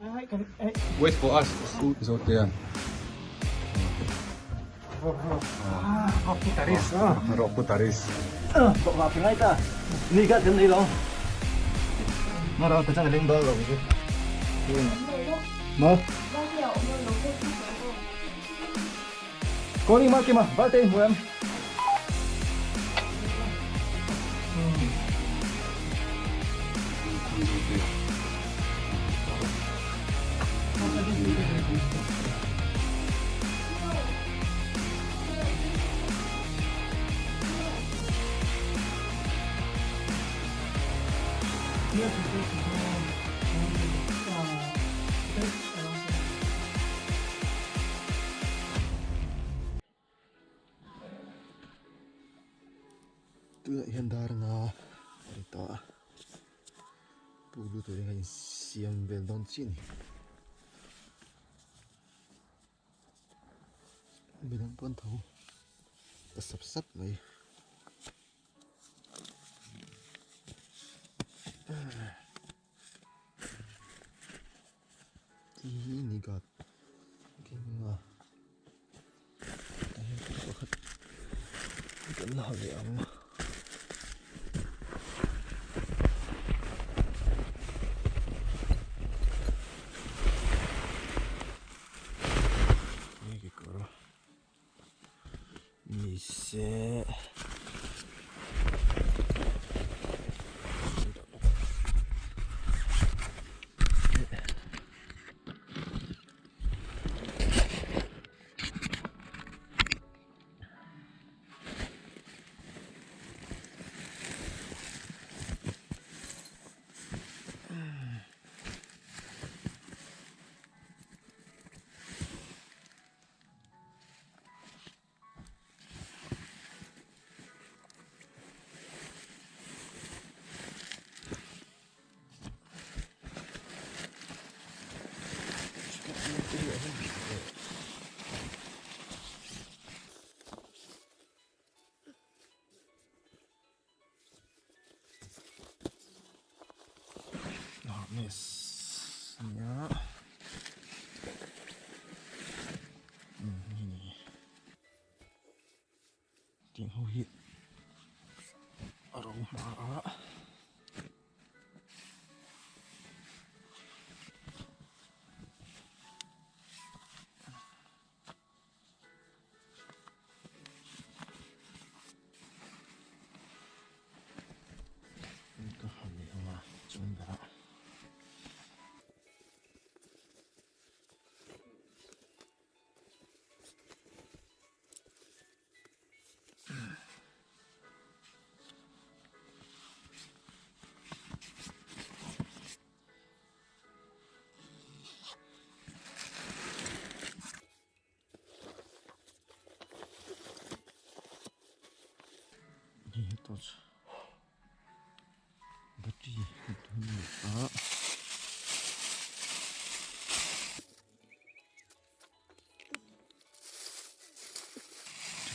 Wait for us Zotea. Rock Putaris. Tunah hian dar nga a ri ta a pulu turin a insiam vel dawn chiah a ni midang pawh an tho ta sap sap mai. Ti hi ni gat keng a tah hian thil pakhat kan la ha leh ang. Hei kekawr ni se. Harness nia tiang ho hi a ro hma a. Ka han leh ang a chuan berah. Hei hi torch battery kan tih hi a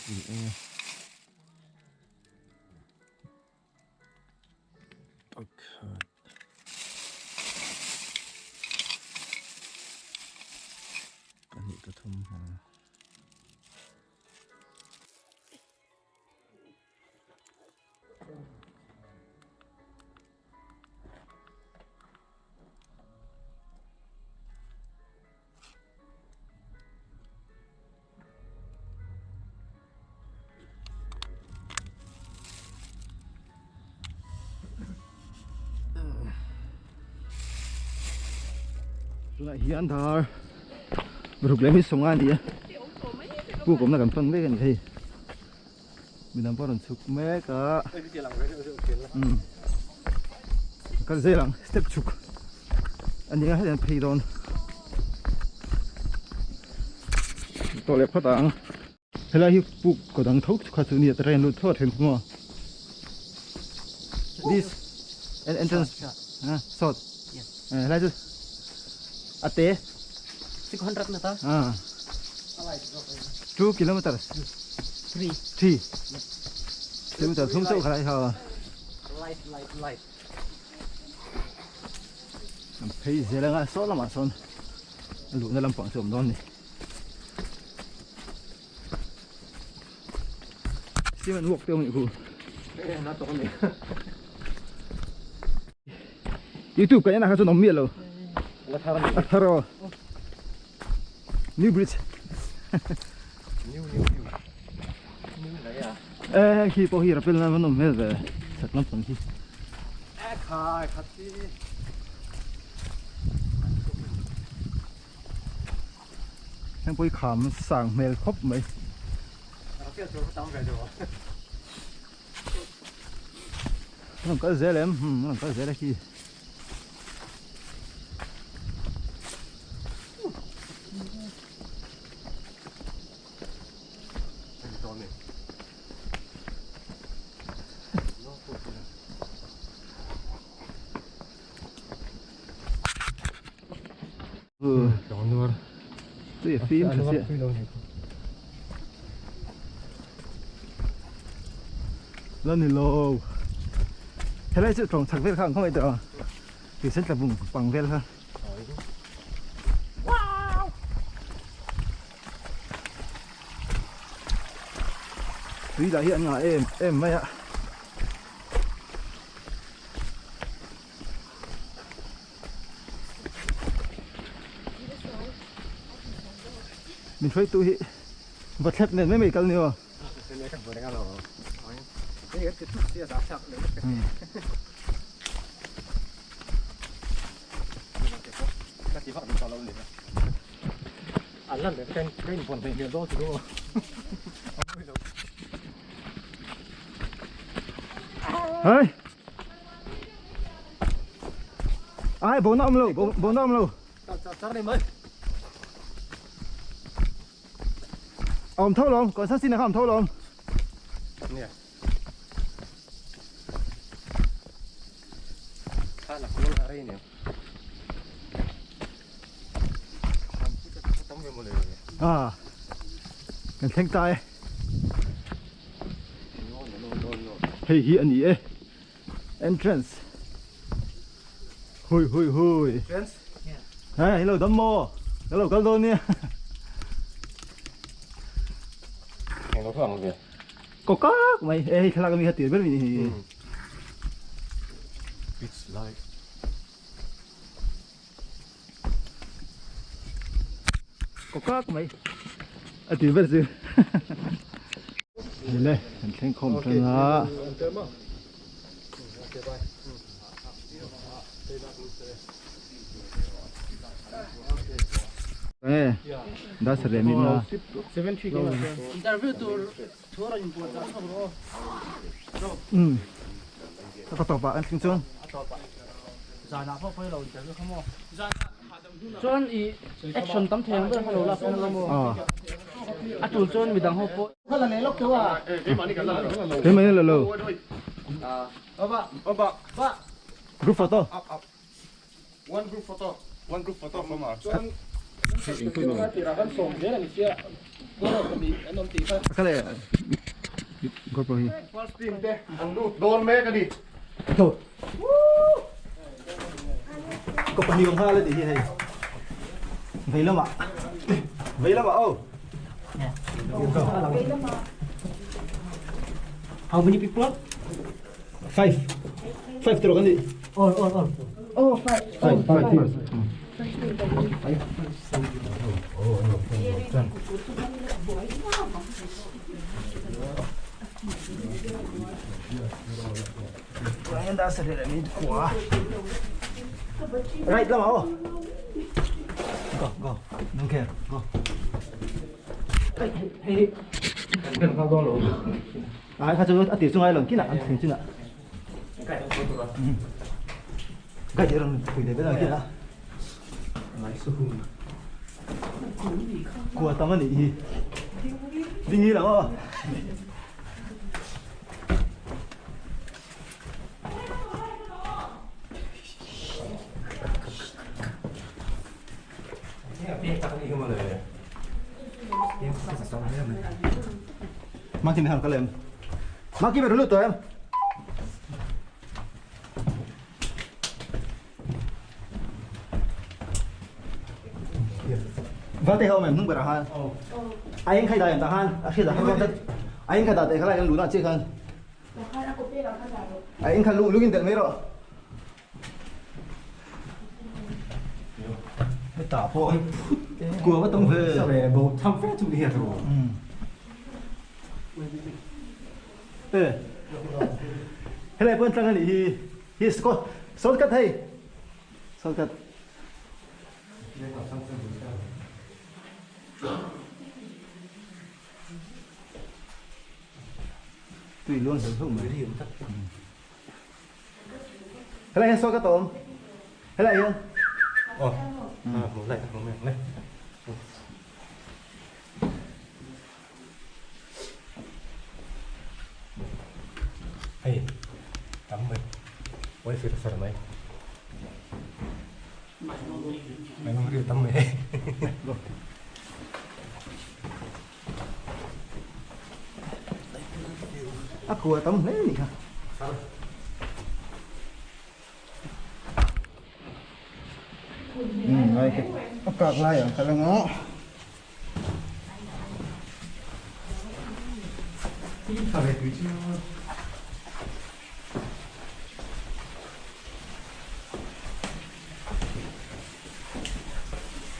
ni a. Pakhat pahnih pathum hmang. Tunah hian dar ruk leh mi sawng a ni a puk awmna kan fan mek a ni hei midang pawh a rawn chhuk mek a umm kal zel ang step chhuk a ni a heti an phei dawn tawh leh phawt ang. Helai hi puk kaw dang tho kha chu nia train lut tho a then thung a this entrance ah short helai chu a te 600 meter ah 2 kilometers 3 3 kilometer thum chauh khalai ha light light light. Kan phei zel anga saw lamah sawn a luhna lampang chu a awm dawn a ni. Cement work te awm nih khu. YouTube kan enah kha chuan awm miah lo. A thar aw. New bridge. New new new. New lai a. Eh khi pawh hi rapel nan an awm hmel ve chhak lampang khi. Eh khai khat hi. Heng pawh hi kham sang hmel khawp mai. Rapel tur kha tam ve deuh a. An rawn kal zel em? Umm an rawn kal zel a khi. Tui a fim tha chiah. La ni lo. Helai chu tawng chak vel kha ang khaw mai tawh a. Tui sen tla vung pang vel kha. Tui lah hi an ngah em em mai a. Min hruaitu hi va thlep nen mai mai kal ni aw. Hey. Ai bo na awm lo, bo na awm lo. Awm tho lawm, kawn san sin ah khan awm tho lawm. À, kan thleng ta e. Hei hi a ni e. Entrance. Hui hui hui. Entrance. Hey, hello dam maw. Hello kal dawn nia. Eng lo thang ve. Ko kak mai. E hei thlalak ami kha tir ber mi ni. It's life. Ko kak mai. A tir ber chu. Hei le, kan thleng khawm tang a. Nge, da sare mi na. Interview tur thu rawn inpuan chah chhuak rawh aw. Um. Ka tawp ah an thleng chuan. A tawp ah. Zanah pawh pawi lo interview kha maw. Chuan i action tam thei ang ber kha lo lak ang la maw. A tul chuan midang ho pawh. Kha la nei lawk teuh a. Keimah ni la lo. Group photo. One group photo. One group photo from our. Kha le GoPro hi. First team te an lut dawn mek a ni. Tho. Ko pahnih awm nghal a tih hi hei. Vei lamah. Vei lamah aw. How many people? Five. Five te rawh kan nih. All, all, all. Oh, five. Five, five. Right lamah aw. Go, go. Don't care. Go. Hei, Ai kha chu a tir chu ngai lo kinah an thleng chinah. Gai te rawn pui leh vel ang kinah. Kua tam a nih hi. Ding hi lo aw. Maki mi han kal em? Maki mi lut tawh em? Valte ho mem nung berah han. Ai khai da em ta han. A hria da han. Ai khai da te khala kan lu na che khan. Ai khan lu lugin del mai ro. Ta po của có tông về. Sao về bộ thăm phép chủ hiệp rồi. Ừ. Thế này quân sang thì hi score số cắt hay. Số cắt. Tùy luôn sử dụng mới hiểu chắc. Thế này số cắt tôm. Thế này không? Ờ. À, này, này, này. Hey, tắm mình. Quay phim sao mày? Mày không đi tắm mày. À, của tắm lấy gì hả? Ừ, đây cái cạc lại ở cái ngó.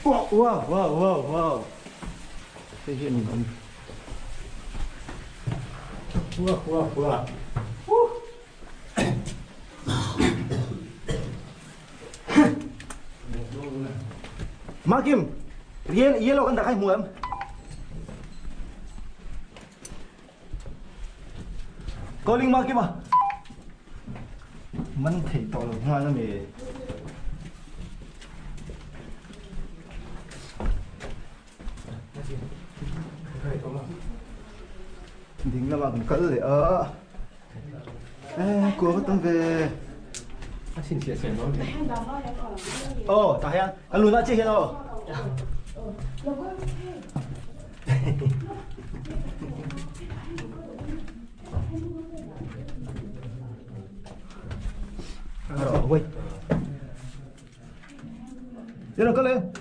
Wow, wow, wow, wow, wow. Thế hiện mình. Wow, wow, wow. Makim, yellow kan dah kai muam. Calling Makim ah. Man thei to lo nga na me. Ding lama kan kal le a. Eh, của có tông về. Xin chia sẻ nó. Ồ, ta hian, kan lu na chi hian o. Rồi, quay. Thế nào có lên.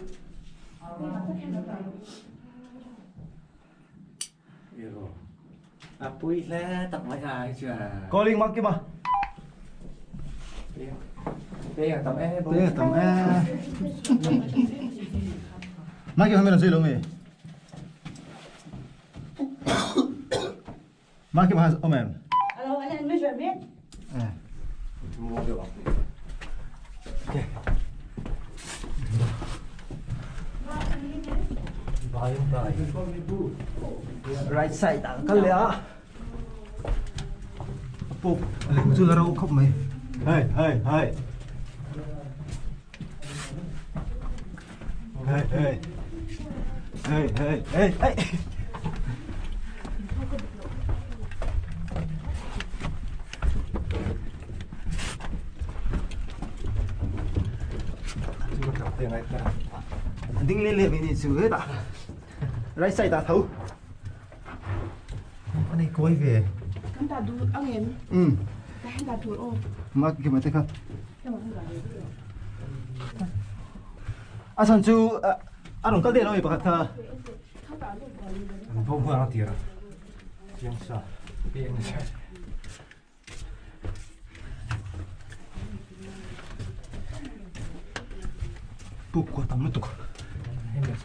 À, bụi lẽ tập mấy ai chưa? Calling mắc kia mà. Đây là tầm e. Đây là tầm e. Mắc kia không biết làm gì luôn mày. Mắc kia mà ông em. Alo, anh em measurement. À. Ok. Bye bye. Right side đang cắt lẽ. Pop, chưa là đâu khóc mày. Hey hey hey. Hey hey. Hey hey hey hey. Đinh lên lên mình xử hết à. Right side ta thấu. Anh ấy quay về. Kan ta du ang em. Ừ. Ta hen ta du ô. Mắc cái mà thế không? À san chú à đồng cái điện nó bị bạc thà. Không có tiền. Tiền sao? Tiền sao? Bục qua tắm tục.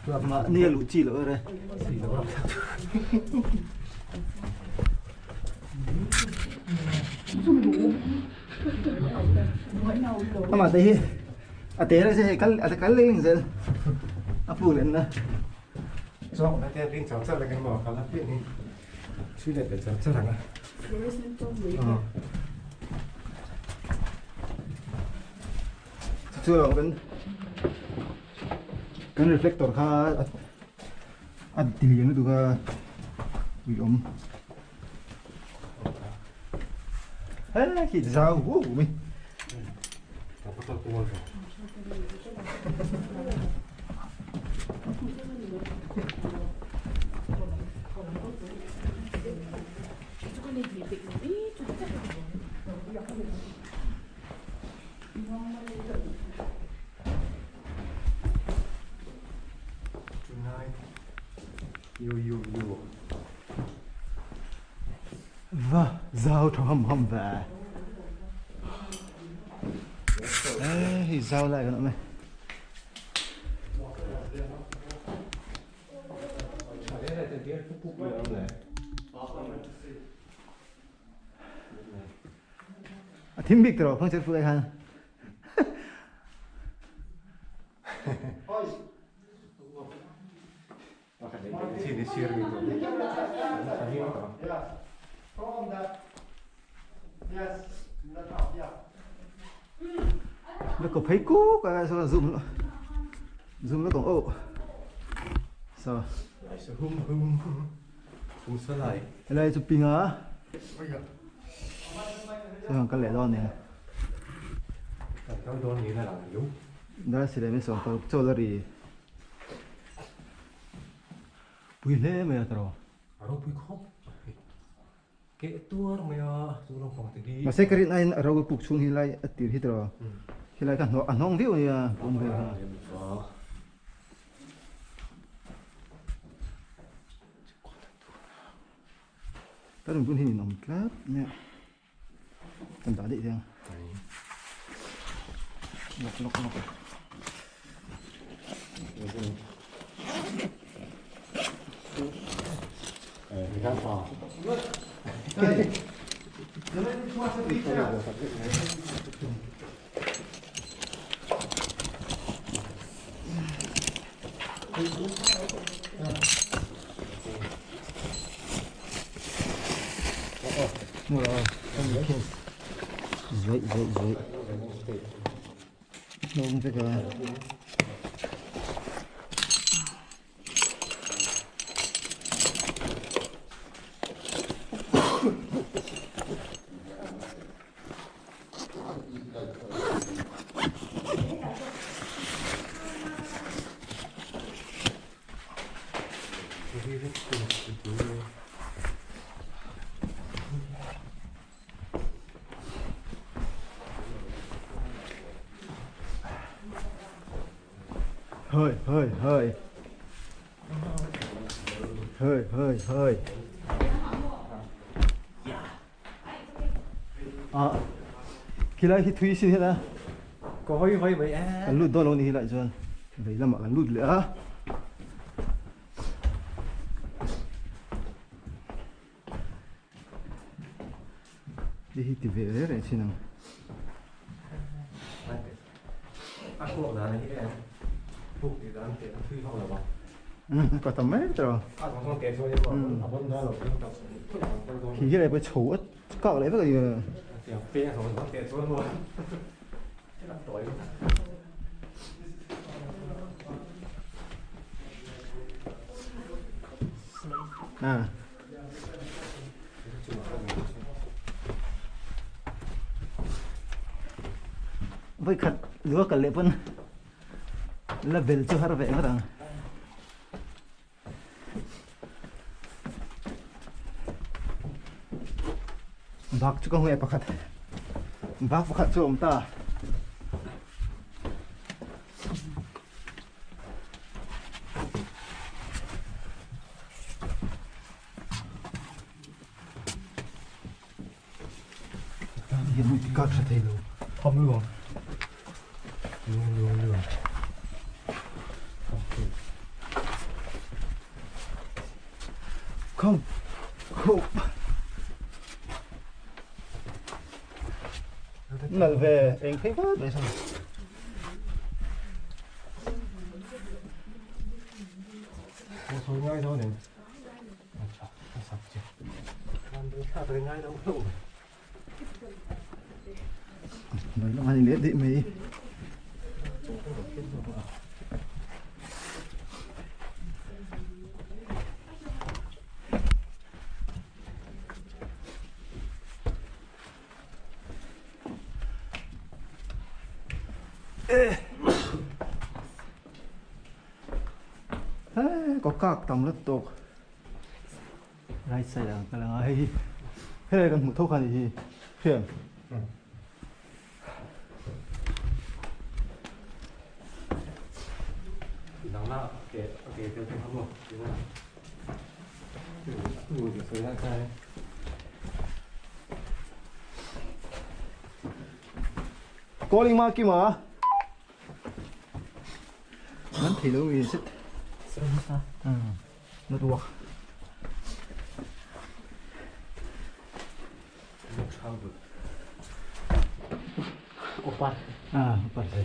Mà nè lũ chi lỡ rồi. Mà đây, à thế là sẽ cái à cái lên rồi, à phụ lên nữa. Xong rồi cái riêng cháu chắc là cái mỏ khá là tiện đi. Suy lệ để cháu chắc là. Chưa rồi cái reflector khá à tiền nó tụi cái bị ốm. Ê, khi sao của mình. Yu yu yu. Va zau tha ham ham ve. Ê, hei zau lai kan awm e. A thim bik tawh phang chet fu ai khan. Nó có thấy cú cái sao zoom zoom nó còn ô sao hum hum hum sao lại đây chụp pin á sao cái lẻ đó nè cái đó như là làm yếu đó là mình sống tao cho là gì bùi lê mày tao ở đâu bùi khóc cái tour mày tu long phòng thì đi mà sẽ cái này ở đâu cũng chung hi lại tiền hi tao hi lại cái nó ăn ngon viu nha cũng về ha ta đừng quên hình nòng clap nha tầm đó đi theo lọc lọc lọc Rồi rồi rồi nông cái hơi hơi hơi hơi hơi hơi à khi lại khi thúy xin hết á có hơi hơi vậy á cần lụt đôi luôn thì lại cho vậy là mà cần lụt nữa đi thì về đấy rồi xin nào có tầm mấy rồi thì cái này phải chủ ít cọ lấy cái gì à với khát lúa cả lệ phân là về cho har về mất à bak chu ka hue pakhat bak pakhat chu awm ta hian mui tikak hre thei lo không luôn luôn luôn luôn không không nal về anh thấy quá đấy sao thôi ngay thôi này mấy nó ăn liệt đi mày có các tầm rất tốt right side là cái là hay thế này cần một thuốc gì thì phiền nắng là ok ok theo theo không đúng không Calling ma kim à? Nan thei lo mi sit. Nó tuak. Opat. À, opat rồi.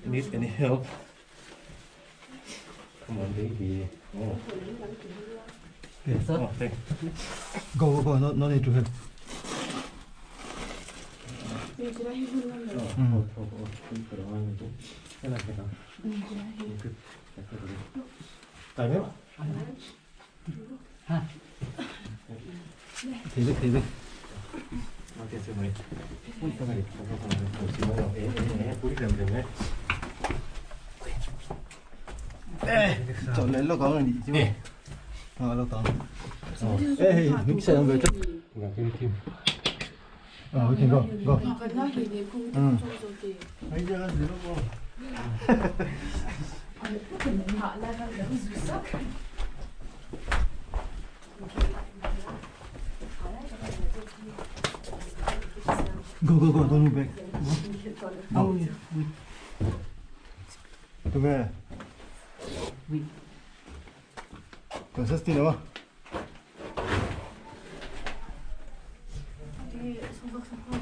Need any help? Come on, baby. Oh. Yes, Oh, thank Go, go, go. No, no need to help. Tại mấy Thấy biết, thấy biết. Chọn lấy lo con này đi chứ. À, lo con. Ê, mình sẽ làm về trước. À, we can go, go. Go, go, go, don't move back. Go. Tụi mày. Consistent không?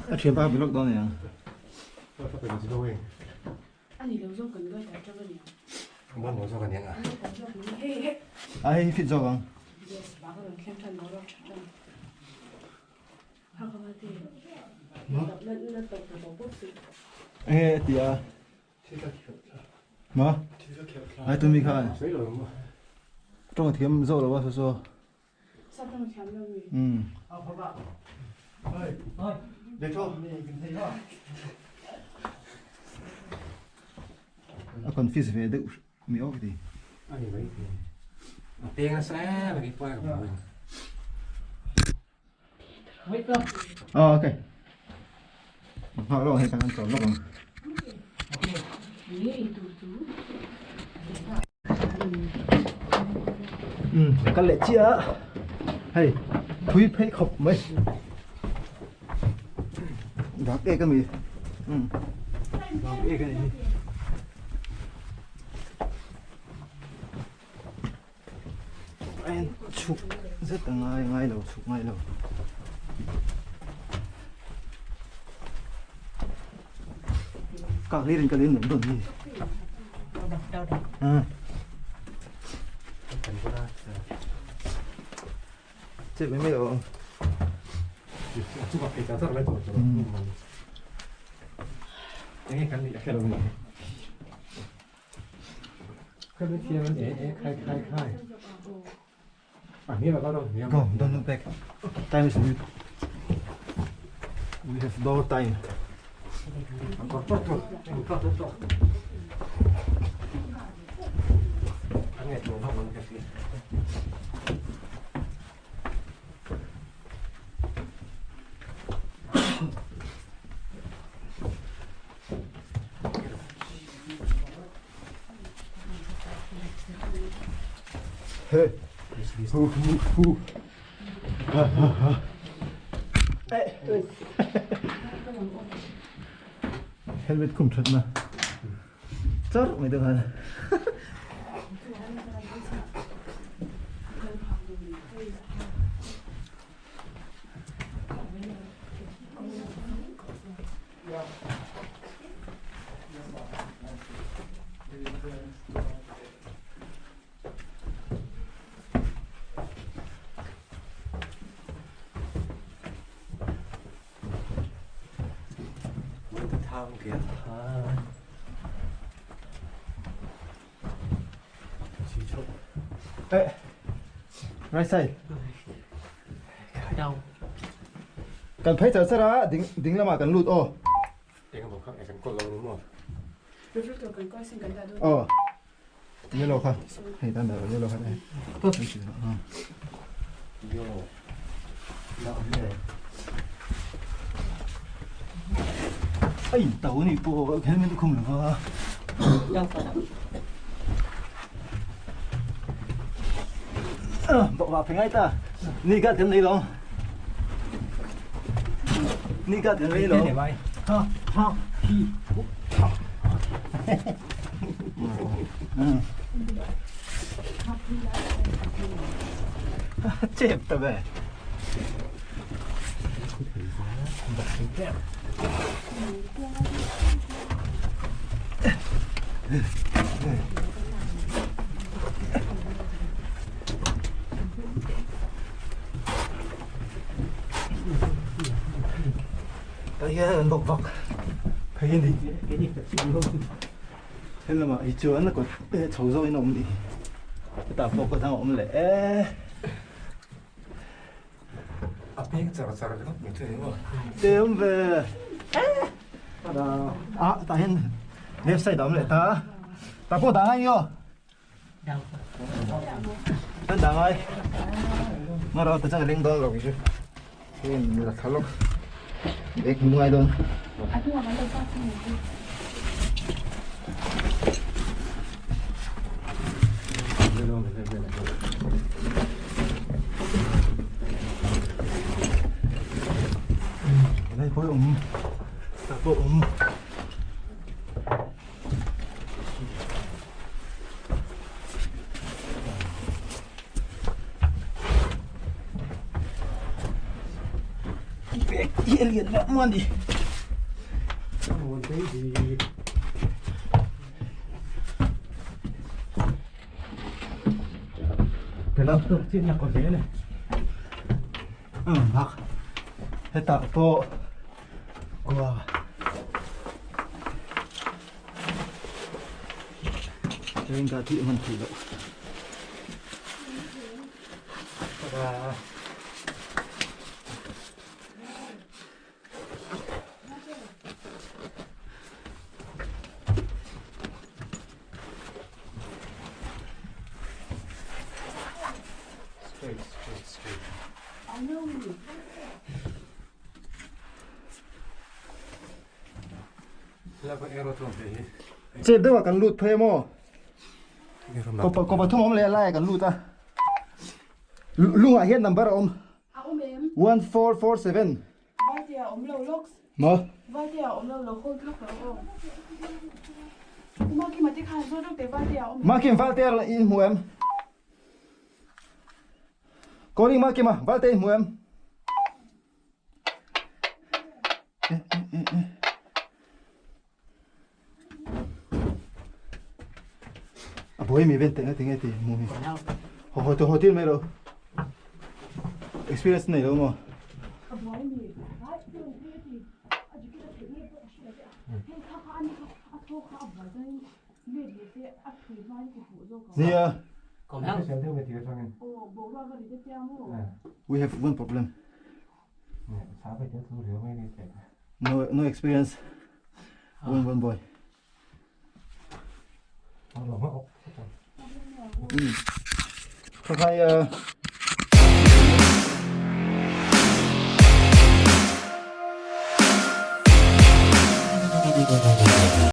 À, chuyện ba bị lockdown này à? À, fit zo không? Ê, tìa. Mà? Ai tụi mình khai. Trong thiêm zo rồi ba số. Ừ. Để cho À còn phi về được mi ốc đi. À ok. Họ lo hay càng chọn lo còn. Ừ, cái lệ chia. Hey, thui phê khop mấy. Đó cái cái mì. Ừ. Đó cái cái này. Anh chụp rất là ngay ngay đầu chụp ngay đầu. Các lý cái lý nổn đồn đi. À. Chết mấy mấy đồ. Go, don't look back. Time is good. We have no time. Hey. Hu hu hu. Ha ha ha. Hey. Helmet kum that na. Char mai dang han. Hey, right side. Down. Kan phei char char a, ding ding lamah kan lut aw. Eng emaw kha kan kawl lo ni maw? Reflector kan kawl sin kan dah dawn. Aw. Yellow kha. Hei tan dah yellow kha. Yellow. La awm le. Ai tau ni pawh helmet khum lova. Bawk va phei ngai ta. Ni ka kan nei lo. Ni ka kan nei lo. Ha ha hi. Chep ta ve. Tah hian an bawk vak phei a ni. He lamah hi chuan a kawt chho zawkin a awm ni. Hetah pawh kawt dang a awm leh e. A peng char char ringawt mai chu ni maw? Te awm ve. Ah, tah hian left side a awm leh ta. Tah pawh dah ngai ni aw. Kan dah ngai. Mara ta chang leng dawn lo chu. Hei la tha lawk. Ek hmu ngai dawn. A hnungah kan lo park thung ang chu. Helai pawh awm. Tah pawh awm. Bag hi a lian mah mah a ni. Bak hetah pawh kua. Train ka thih hman thih loh. Straight, straight, straight. Chep deuhah kan lut phei maw? Kawpa kawpa thum awm leh a laiah kan lut a. Lungah hian number a awm. A awm em? 1447. Vaite a awm lo lawks. Maw? Vaite a awm lo lo hold lawk lo aw. Makima te khan zawt lawk teh Vaite a awm em? Makim Valte a in hmu em? Calling Makima Valte in hmu em? A buai mi ven teh tinge ti mu mi. Ho ho to ho til mai lo. Experience nei lo mo. A buai mi. Ai ti ti. A jikita thei nge pawh hria te. Heng kha kha ani kha a tho kha a buai chuan let leh se a thui hma in ti fuh zawk ang. Nia. Aw boruak a ri te tia maw. We have one problem. No no experience. One one boy. Kha khai